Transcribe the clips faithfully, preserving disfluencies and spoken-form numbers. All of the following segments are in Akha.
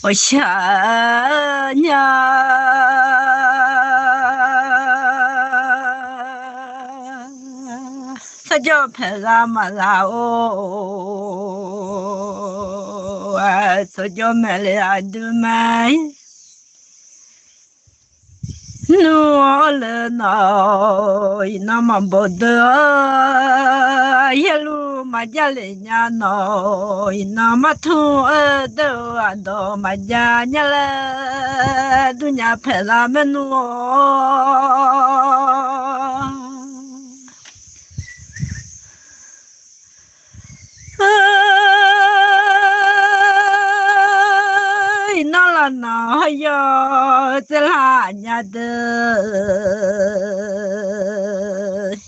Ghawqshaq nya, sarjawr paeqza maqza-or, tsawrjawr maeqle aqdui mae. Nmr-awr le nawq, iqnan maqbawq deuq-awr, yaerluf maqjav lef nya nawq, iqnan martmr-eu deuq-eu aqdawq maqjav nya laer, durnya paeqza maernmr-awr. Iqnan lafnanq hawr yawf tsaevlar nya deuq,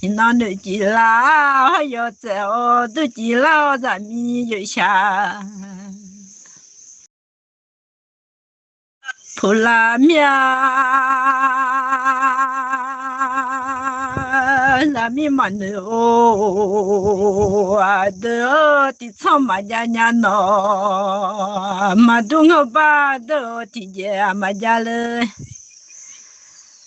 iqnan noeqcif lar hawr yawf tsaev-awr durcif lar-awr zaqmiq yawshaq puqlar mir-a. Zaqmiq maqnoeq-or, aqdui-or tiqtsanr maqjav nya nawq, maqdur ngeurbar deuq-eu tiqjeq maqjav le.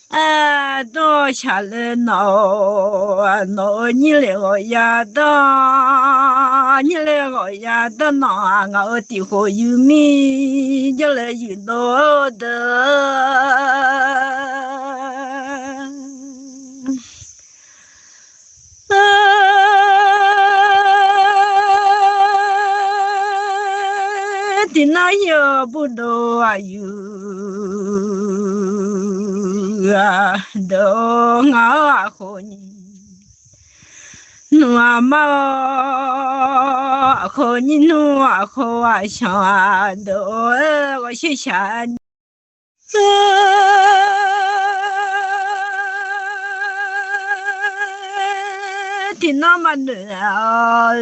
Aqdui-awr shaqle nawq, nawq-euq nyir lef ghawqya danr, nyir lef ghawqya danr nawq-aq, ngaq-euq tiqkhof yuir mir jawrle yuif dov-eu deuq. Tiqnan yawf burdov aqyuif-a deuq-or, ngaq-euq aqkhof nyir nmr aqma-awr, aqkhof nyir nmr aqkhof aqshanq-a deuq-or, ghawqshir shaq nya. Tiqnan maqnoeq-awr,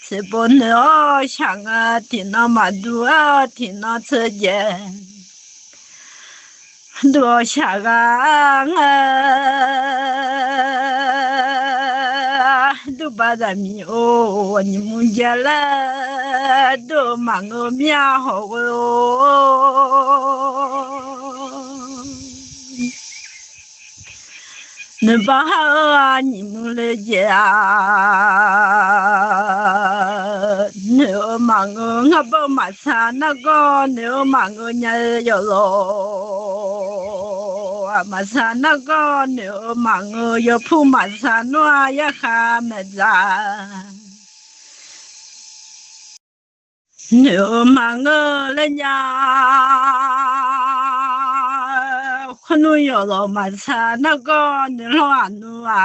tseqpov noeq-awr shaq nga, tiqnan maqdur-awr tiqnan tseujaeq dur-awr shaq ghaq nga. Durba zaqmiq-or, nyiq mur jav laer dur-eu maqngeur mir-a hawq ghoe-or. Noeqbawq har-eu-aq nyiq mur le jaev-a. Noeq-eu maqngeur ngar bawr maqsar nargawr, noeq-eu maqngeur nya-eu yawqlawq-aq maqsar nargawr, noeq-eu maqngeur yawpur maqsar nawr-aq yarkhaq maeqdzaq. Noeq-eu maqngeur laer nya, khoernmr yawqlawq maqsar nargawr noeqlanr aqnmr-a.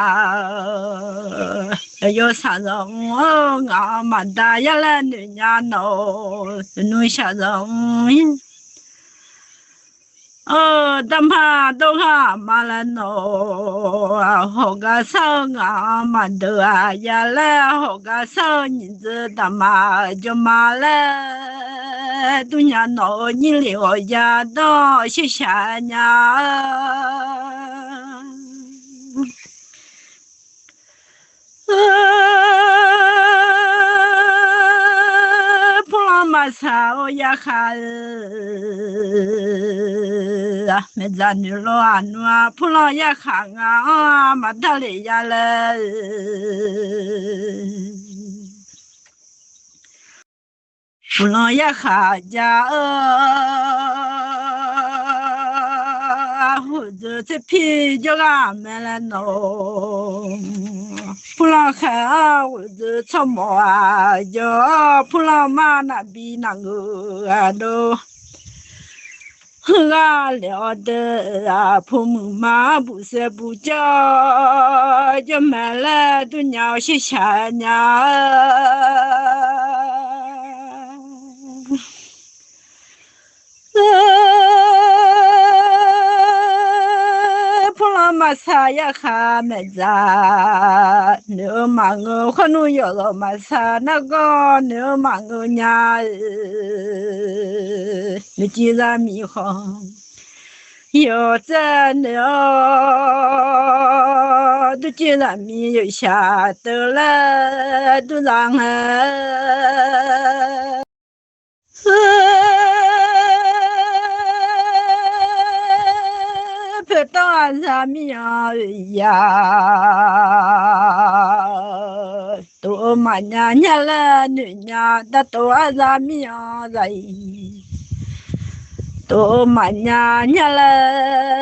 Yawqyawq shaqzanq mr-eu ngaq-anr maqda yar laer noeq nya nawq-awr, noeqnmr shaqzanq mr-ir. Darmar dawrghaq ma laer nawq-awr, hawqgar shar-eu ngaq-anr maqdeuq-a ya laer, hawqgar shar-eu nyiq dzeur daqma jawrma laer, durnya nawq-euq nyir lef ghawqya danr shirshaq nya-a. Purlanr maqsaq-awr yarkhaq-eu, maeqdzaq noeqlawr aqnmr-a purlanr yarkhaq nga-anr maqdar lef ya laer-eu. Purlanr yarkhaq ja-eu, huqdzeuq tserpir jawrgar mae laer nawq-awr, purlanr khaeq-awr huqdzeuq tsawrmawf-aq jawr-awr, purlanr mar naqbi naqngeuq aqdov heugar laeq-awr deuq-aq, puqmuiq ma buqsaev buq jawr jawr mae laer durnya-awr shirshaq nya-a. Purlanr maqsaq yarkhaq maeqdzaq noeq-eu maqngeur, khoernmr yawqlawq maqsaq nargawr noeq-eu maqngeur nya-eu, noeqciv zaqmiq khawf yawqtsaev noeq-awr, durciv zaqmiq yawqshaq teu laer durza ngae. arzaq mir-anr oe ya. Tov-eu maqnya nya laer noeqnya, dartov arzaq mir-anr zaq-iq. Tov-eu maqnya nya laer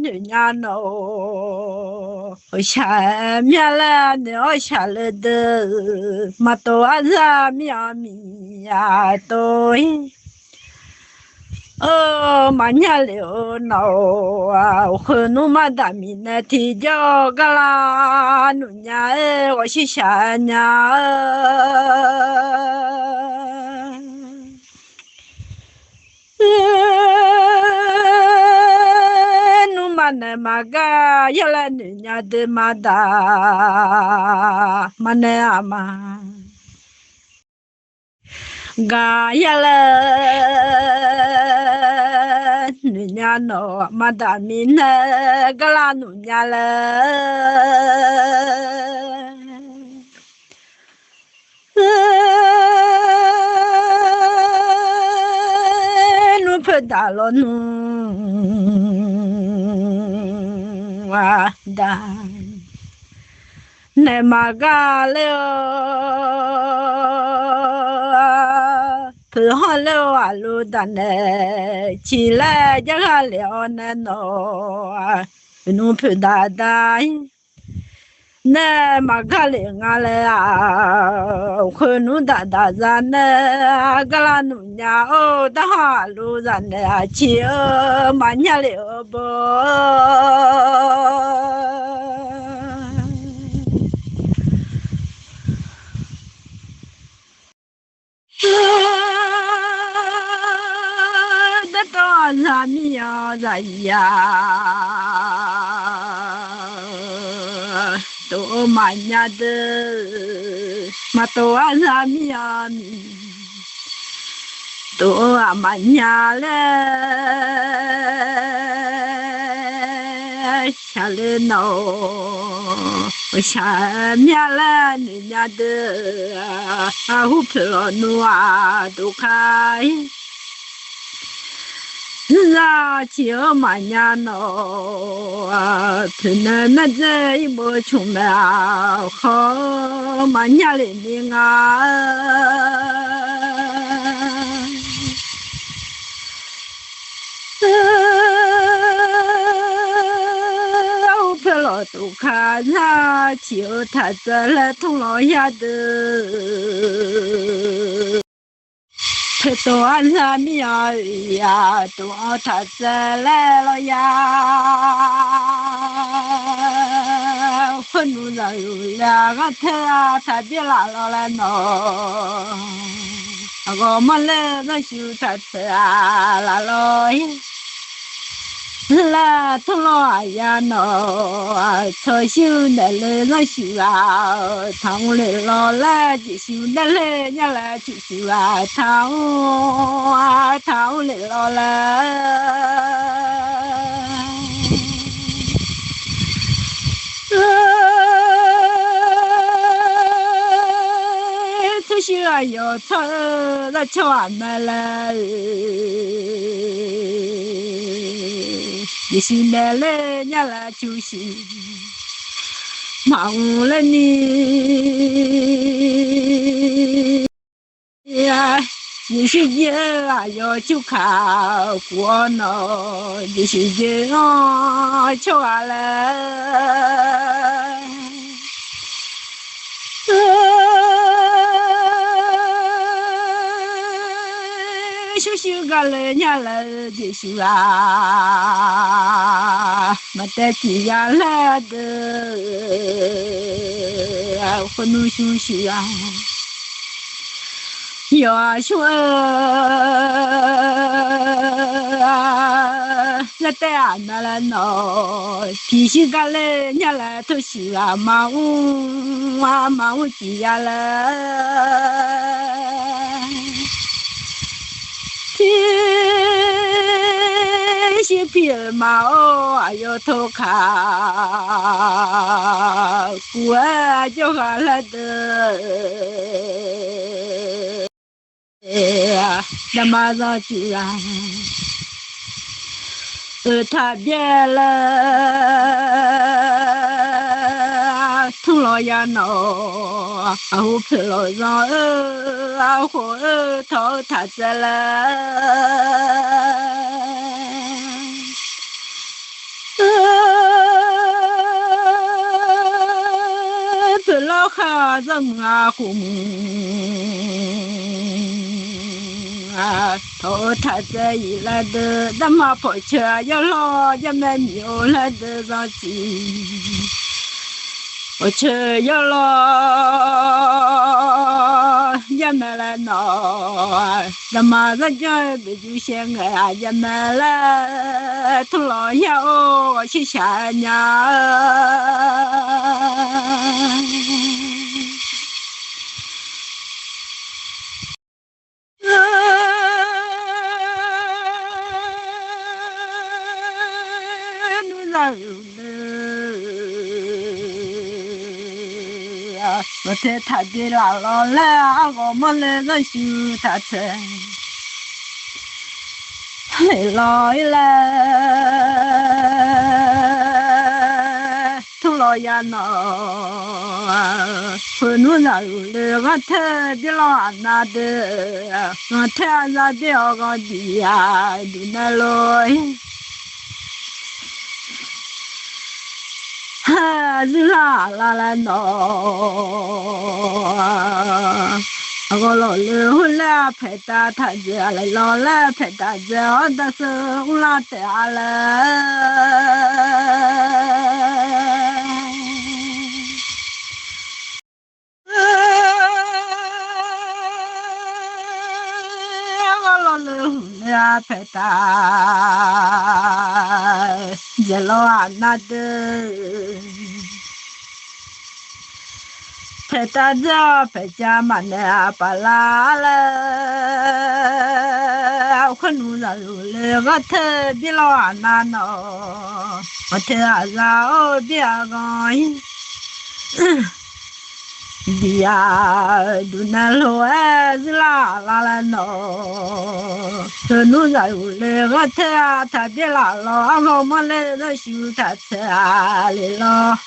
noeqnya nawq-awq. Ghawqshaq mya laer noeq-awr shaqle deuq, maqtov arzaq mir-anr miq ya tov-ir. Maqnya lef-eu nawq-awq, khoeq nmr mardaq miqnae tiqjawr gar lar nmr nya-aer ghawqshir shaq nya-eu nmr maqnaeq maqgar yar laer noeqnya deuq maqdaq maqnaeq aqma. Gaq yar laer noeqnya nawq maqdaq miqnae gar lar nmr nya laer nmr poeqdaq lawnmr-aq daq. Naeq maqgar ler-eu poeqhanr ler-eu aqluf daq naeq ciq laer jarghaq lef-awr nae nawq-aq, nmr poeqdaq daq-ir. Nae maqgar lef nga laer-aq, khoeq nmr daqdaq za nae gar lar nmr nya-or, darhaq luf zaq naeq-aq ciq-eu maqnya lef-eu bawr Dartov arzaq mir-anr zaq-iq-a. Tov-eu maqnya deuq, maqtov arzaq mir-anr miq. Tov-eu aqmaf nya laer shaqle nawq-awq. Shaq mya laer noeqnya deuq, arhur poeq lawq nmr-aq doqkar-ir. Zaq ciq-eu maqnya nawq-awq, poeqnaeq maerdzae irbov cmq mae-aq, khawf-eu maqnya lef ni nga Arhur poeq lawq doqkar zaq ciq-eu taq tsaev laer tmr lawq yar deuq. Poeqtov arzaq mir-anr oe-aq, tov-anr taq tsaev laer lawr yar. Khoernmr zaqyo laer ghanr tae-a taqbyaer laf lawr laer nawq-awq. Ghawqmanr laer zanrshuif taq tsaev-a laf lawr-ir. Laer tmr lawr aqya nawq-awq. Tsawrshuir naeq le zanrshuif ghaq-awq. Taqmr lef lawr laer jeqshuif naeq le nya laer jeqshuif ghaq taqmr, taqmr lef lawr laer Tsawrshuir aqyawf tsawr-eu larcawr-aq mae laer, jeqshuif naeq le nya laer tsawrshuif maqmr laer ni Jeqshuif jir-eu aqyawf tsawrkaq kuf-awr nawq-awq. Jeqshuif jir-anr tsawrhaq laer Shawrshuir gaqle nya laer-eu jeqshuif-aq, maqtaev tiq ya laer deuq, khoernmr shawrshuif-aq, yawqha shawr-eu laer taef-a nar laer nawq, tiqshuir gaqle nya laer tawrshuif-aq, maqmr-a maqmr tiq ya laer Tiqshuir pi-euq ma-awr, aqyawf tsawrkaq kuf-aer jawrghaq laer deuq, daqma zancuif-aq, Oeq taq byaer laer, tmr lawq ya nawq, aqhu poeq lawq zanq-eu, aqkhof-eu tawq-eu taq tsaev laer, poeq lawr khar zanrmuiq-a khof muiq-a, tawq-eu taq tsaev-iq laer deuq, darma pawq ceuq-a yawrlawr, jarmae miq-or laer deuq zanrciq, pawq ceuq yawrlawr, jarmae laer nawq, daqma zanrjanr-eu beqjuv shaev ngae-aq, jarmae laer tmr lawq ya-or, ghawqshir shaq nya-eu Nmr zaq-euq le, maqteu taqbi laf lawq laer, arghawq manrle zanrshuq taq tsaev, lef lawq-ir laer, tmr lawq ya nawq, khoeq nmr zaq-euq le, ghanrtae byaer lawr aqnav deuq, ghanrtae-a zar byaer-awr ghanr diq-a, duqnae lor-ir. Zuirlar aqlav laer nawq, aqghawq lawq le hur laer-a paeqtav taq dzaeq-a, lef lawq laer paeqtav dzaeq-awr, darsheu mrlar taef-a laer. Arghawq lawq le hur laer-a paeqtav dzaeq lawr aqnav deuq, paeqtav dzaeq-awr paeqcav maqnaeq-a paqlav laer, khoernmr zaq-euq le, ghanrtae byaer lawr aqnav nawq, ghanrtae aqzaq-or byaer-a ghanr-ir. Diq-a, duqnae lof-aer zuirlar aqlav laer nawq, khoernmr zaq-euq le, ghanrtae-a taq byaer laf lawq, arghawq manrle zanrshuq taq tsaev-a, lef lawq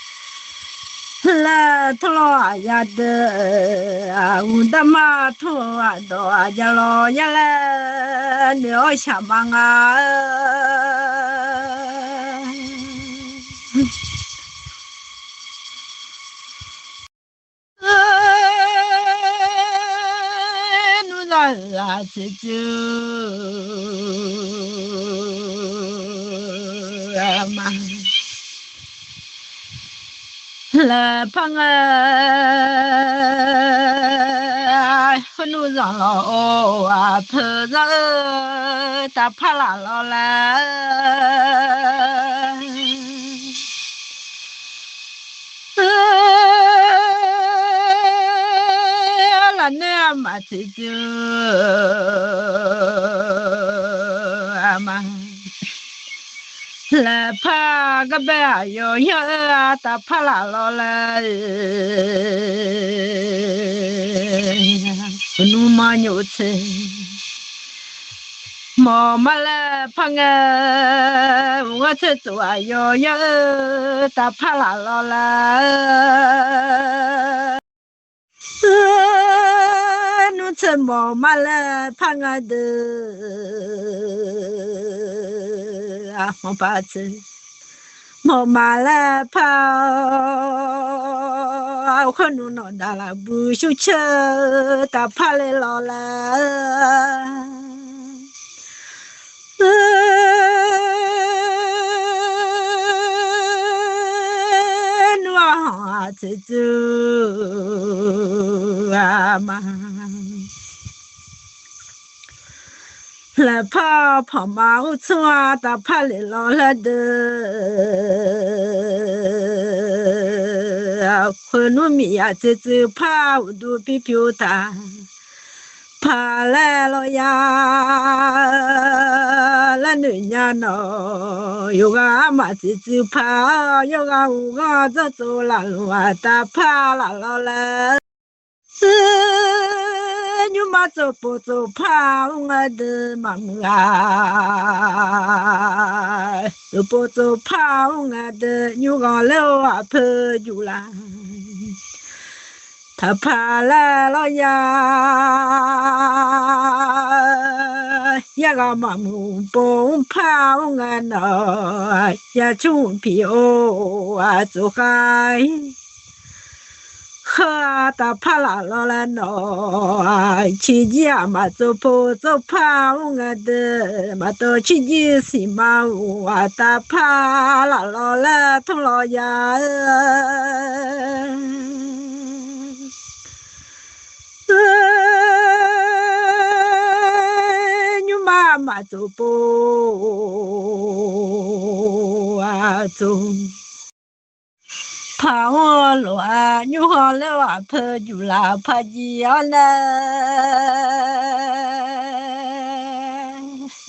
laer tmr lawq aqya deuq, aqghuq darma tmr-eu aqdawq aqja lawq ya laer noeq-awr shaqma nga-eu. Nmr zaq-euq aqtsoeq tsoeq-a ma, laeqpar ngae, khoernmr zaq lawq-or, aqpoeq zanr-eu taqpar laf lawq laer, lafnoer-a maq tsoeq tsoeq-a ma, laeqpar garbae aqyawf yanr-eu-a taqpar laf lawq laer, nmr ma nyof tsoeq, mawq ma laer par ngae, uqghanr tsoer tsof aqyawf yanr-eu taqpar laf lawq laer, nmr tsoer mawq ma laer par ngae deuq, mawq par tsoer, mawq ma laer par-awr, khoernmr nawq daq laf bu shur caer-eu taqpar le lawq laer, nmr-a hanq-aq tsoeq tsoeq-a ma, laeqpar-awr panqma mr tsmr-a taqpar le lawq laer deuq, khoernmr miqyaq tsoeq tsoeq par uqduq pipyeuf taq, paq laer lawq ya laer noeq nya nawq, yawqghaq armaf tsoeq tsoeq paq-awr, yawqghaq uqghanr dzanr tsov laf luf-aq taqpar laf lawq laer, nymr Maqtsov pov tsov par-awr ngae deuq maqmuiq-a. Tsov pov tsov par-awr ngae deuq nymrghanq ler-eu aqpeu juq laf. Taqpaq lar lawr ya. Yarghaq maqmuiq pov-anr par-awr ngae nawq, ya cmr piq-or aqtsof khar-ir. Heu-aq taqpar laf lawr laer nawq, ciqjir-aq maqtsov pov tsov par-awr ngae deuq, maqtov ciqjir siqma-euq aqtaqpar laf lawr laer tmr lawr ya-eu. Nymrma maqtsov pov-aq tsov. Paq-anr lof-aer nymrkhanq ler-eu aqpeu juq laf paq jir-awr nae,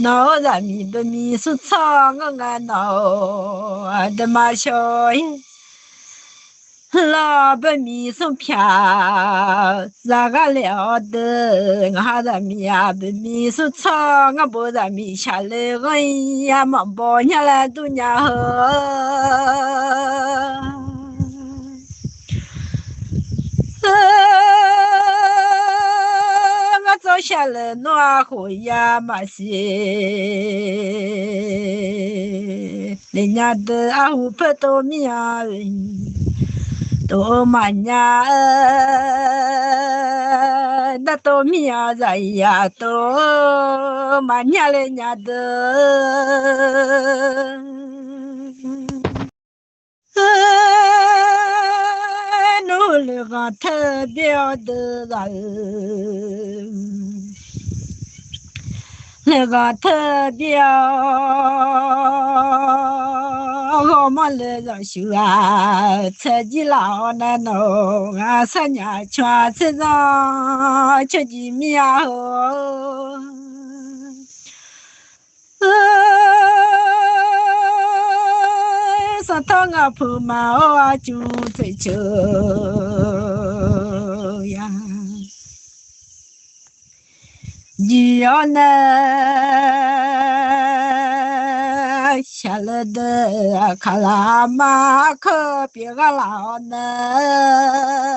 nawq-euq zaqmiq beqmiq smr tsawr ngeur ngae nawq-euq aqduimaf shawq-ir. Lawr beqmiq smr pyaq-eu zaqghar le-awr deuq, ngaq ha zaqmiq-aq beqmiq smr tsawr ngar bo zaqmiq shaqle ghanr-ir-a maqbaw nya laer dur nya heu. Ngar tsawrshaq lef nawr-aq khof ya maqsiq. Lef nya deuq arhu peur tov mir-a, tov-eu maqnya-eu, dar tov mir-a zaqyaq tov-eu maqnya le nya deuq. Nmr lef ghanq teu byaer-awr deuq zaq-eu, lef ghanq teu byaer-awr ghawrmawr le zanqshuq-aq, tsaev jir laf-awr nae nawq-euq ghaq sarnyaf cawq-a tser zanr cawq jir mir-a heu. Sanqtawr ngaq puq maqawr-a cuf tseq ceuq ya. Jir-awr nae shaqleu deuq aqkaq laf ma, arkeuv pyeuf ghar laf-awr nae,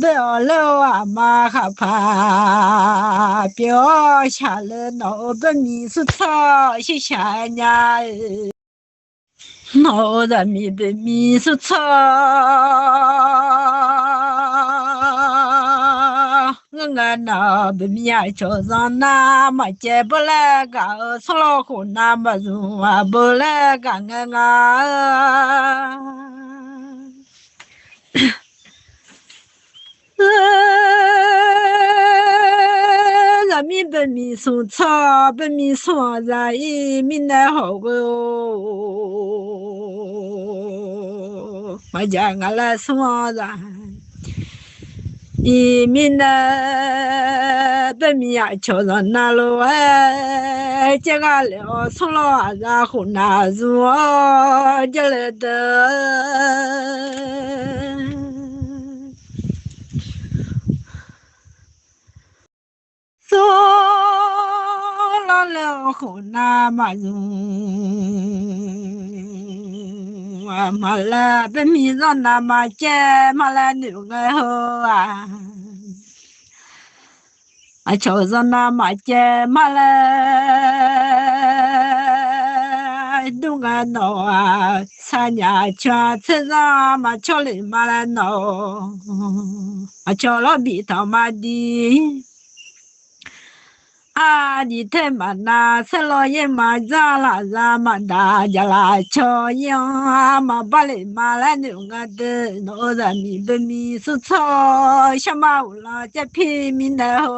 beu-awq ler-eu aqma khaqpaq pyeuf-awr shaqleu nawq-euq beqmiq smr tsawr shirshaq nya-eu. Nawq-euq zaqmiq beqmiq smr tsawr ngeur ngae nawq, beqmiq aqcawq zanq nar maqcaev beu laer gaq-eu, smr lawr khof nav maqzmq aqbeu laer gaq ngae nga. Zaqmiq beqmiq smr tsawr, beqmiq smr-awq zaq-ir mirnae hawq ghoe-or, maqjaq nga laer smr-awr zaq. Iq mirnae, beqmiq aqcawq zanq navlof-aer caev ghar lef-awr smr lawr aqzaf khof nav zmq-awr jarle deuq. Smr lawr le-awr khof nav maqzmq, maqlaer beqmiq zanq nav maqcaev maqlaer noeq ngae heu-aq. Aqcawq zanq nav maqcaev maqlaer dur ngae nawq-aq, sarnyaf cawq tser zanr maqcawr lef maqlaer nawq, aqcawq lawr biftaq maqdiq. Aqdiq tae maqnav saerlawr yaer maqdzar lafza maqdaq jaqlaf cawq yaer-anr maqbar lef maqlaer noeq ngae deuq, nawq-euq zaqmiq beqmiq smr tsawr sharma uqlanq caer pir mirnae heu.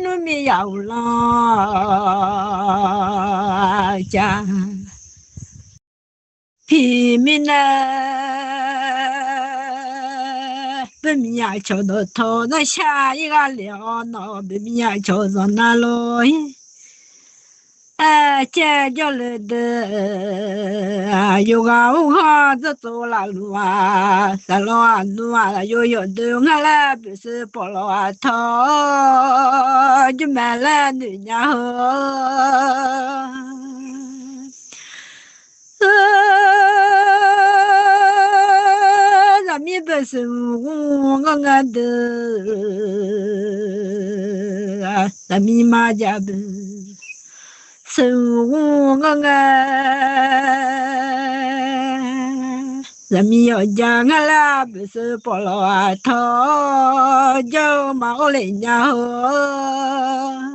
Nmr miqyaq uqlanq caer pir mirnae, beqmiq aqcawq dawqtawq narshar-ir ghar lef-awr nawq, beqmiq aqcawq zanq navlof-ir aer caer jawrle deuq, yawqghaq urghaq dzawrtsov lafluf-aq, saqlaq aqnmr-aq, yawqyawq deuq ngar laer boeqsheu pawf lawq-aq tawq, jawrmaeq laer noeq nya heu. Zaqmir boeqsheu ghur ngar ngae deuq, zaqmir marjav boeq sheu ghur ngar ngae, zaqmir yawqja ngar laer boeqsheu pawf lawq-aq tawq, jawr-eu maqghov lef nya heu.